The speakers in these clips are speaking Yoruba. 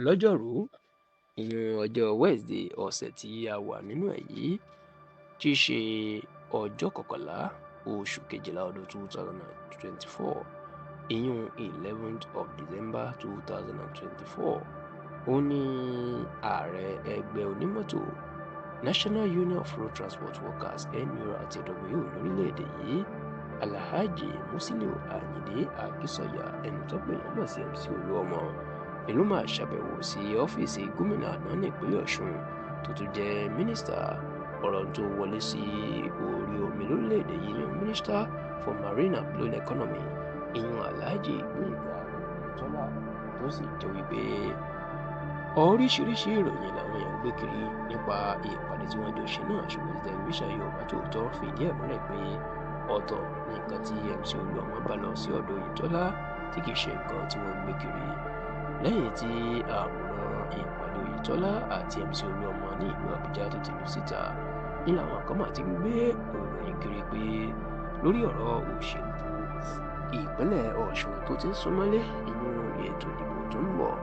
Lọ́jọ́rùú, ìyún ọjọ́ Wednesday ọ̀sẹ̀ tí a wà nínú ẹ̀ yìí, tí í ṣe ọjọ́ 11 oṣù kejìlá ọdún 2024, ìyún 11th of December 2024, ó ní ààrẹ ẹgbẹ́ onímọ́tò National Union of Road Transport Workers, NURTW, lórílẹ̀‐èdè yìí, Alhaji Musiliu Ayinde Akínsànyà, ẹni tó pè yàn mọ̀ sí MC Olúọmọ, ìlú máa ṣàbẹ̀wò sí ọ́fíìsì gómìnà àná nípínlẹ̀ Ọ̀ṣun tó tún jẹ́ mínísítà ọ̀rọ̀ tó wọlé sí orí omi lórílẹ̀‐èdè yìí, yan Minister for Marine and Blue Economy, ìyún Alhaji Gbóyèga Oyètọ́lá, tó sì jẹ́ wípé oríṣiríṣi ìròyìn làwọn èèyàn ń gbé kiri nípa ìpàdé tí wọ́n jọ ṣe náà. Ṣùgbọ́n tí tẹlifíṣàn Yorùbá Tòótọ́ fìdí ẹ̀ múlẹ̀ pé ọ̀tọ̀ ní nǹkan tí MC Olúọmọ bá lọ sí ọ̀dọ̀ Oyètọ́lá, tí kì í ṣe nǹkan tí wọ́n ń gbé kiri. Lẹ́yìn tí àwòrán ìpàdé Oyètọ́lá àti MC Olúọmọ ní ìlú Àbújá tó ti lù síta ní làwọn kan máa ti ń gbé ìròyìn kiri pé lórí ọ̀rọ̀ òṣèlú ìpínlẹ̀ Ọ̀ṣun tó ti ń súnmọ́lé, inú ètò ìdìbò tó ń bọ̀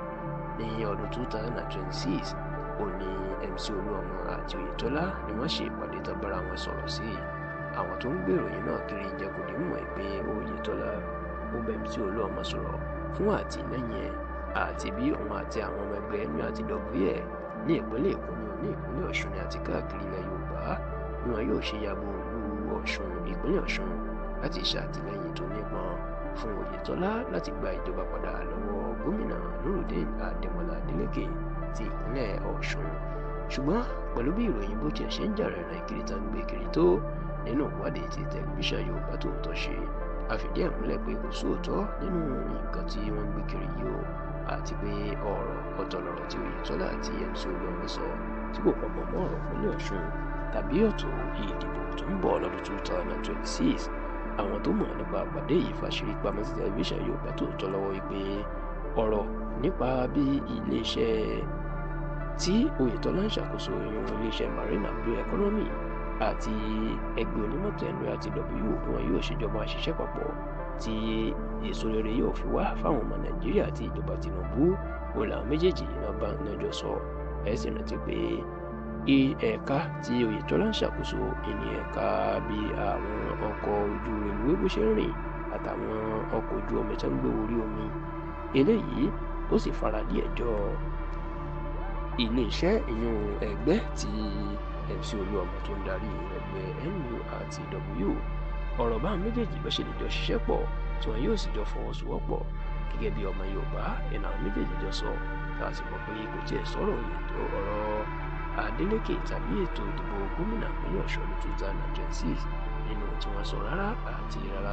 ní ọdún 2026, ó ní MC Olúọmọ àti Oyètọ́lá ni wọ́n ṣe ìpàdé tó bára wọn sọ̀rọ̀ sí. Àwọn tó ń gbé ìròyìn náà kiri jẹ́ kó di mọ̀ pé Oyètọ́lá ó bá MC Olúọmọ sọ̀rọ̀ fún àtìlẹ́yìn ẹ̀ àti bí òun àti àwọn ọmọ ẹgbẹ́ NURTW ẹ̀ ní ìpínlẹ̀ Èkó ní ìpínlẹ̀ Ọ̀ṣun ní àti káàkiri ilẹ̀ Yorùbá bí wọn yóò ṣe yabo ìlú Ọ̀ṣun, ìpínlẹ̀ Ọ̀ṣun, láti ṣàtìlẹ́yìn tó nípọn fún Oyètọ́lá láti gba ìjọba padà lọ́wọ́ gómìnà Nurudeen Adémọlá Adeleke ti ìpínlẹ̀ Ọ̀ṣun. Ṣùgbọ́n pẹ̀lú bí ìròyìn bó tiẹ̀ ṣe ń jà rìnrìn kiri tá ń gbé kiri tó, nínú ìwádìí tí tẹlifíṣàn Yorùbá Tòótọ́ ṣe, a fìdí ẹ̀ múlẹ̀ pé kò sóòótọ́ nínú nǹkan tí wọ́n ń gbé kiri yìí o, àti pé ọ̀rọ̀ ọ̀tọ̀ lọ̀rọ̀ tí Oyètọ́lá àti MC Olúọmọ sọ tí kò pọ̀ mọ́ ọ̀rọ̀ ìpínlẹ̀ Ọ̀ṣun tàbí ọ̀tọ̀ ìdìbò tó ń bọ̀ lọ́dún 2026. Àwọn tó mọ̀ nípa àpàdé yìí fàṣírí pamọ́ sí tẹlifíṣàn Yorùbá Tòótọ́ lọ́wọ́ wípé ọ̀rọ̀ nípa bí iléeṣẹ́ tí Oyètọ́lá ń ṣàkóso, ìyún iléeṣẹ́ Marine and Blue Economy, àti ẹgbẹ́ onímọ́tò NURTW, bí wọn yóò ṣe jọ máa ṣiṣẹ́ papọ̀ tí èso rere yóò fi wá fáwọn ọmọ Nàìjíríà àti ìjọba Tinubu, òun làwọn méjèèjì náà bá náà jọ sọ. Ẹ sì rántí pé ẹ̀ka tí Oyètọ́lá ń ṣàkóso ìní ẹ̀ka bí àwọn ọkọ̀ ojú reluwé bó ṣe ń rìn àtàwọn ọkọ̀ ojú omi tó ń gbé orí omi. Eléyìí ó sì fara díẹ̀ jọ iléeṣẹ́ ìyún ẹgbẹ́ tí MC Olúọmọ tó ń darí, ẹgbẹ́ NURTW. Ọ̀rọ̀ bá méjèèjì bá ṣe lè jọ ṣiṣẹ́ pọ̀ tí wọn yóò sì jọ fọwọ́sowọ́pọ̀ gẹ́gẹ́ bí ọmọ Yorùbá ìlànà méjèèjì jọ sọ, tá a sì mọ̀ pé kò tiẹ̀ sọ̀rọ̀ ètò ọ̀rọ̀ Adeleke tàbí ètò ìdìbò gómìnà ìpínlẹ̀ Ọ̀ṣun ọdún 2026 nínú tí wọ́n sọ rárá àti rárá.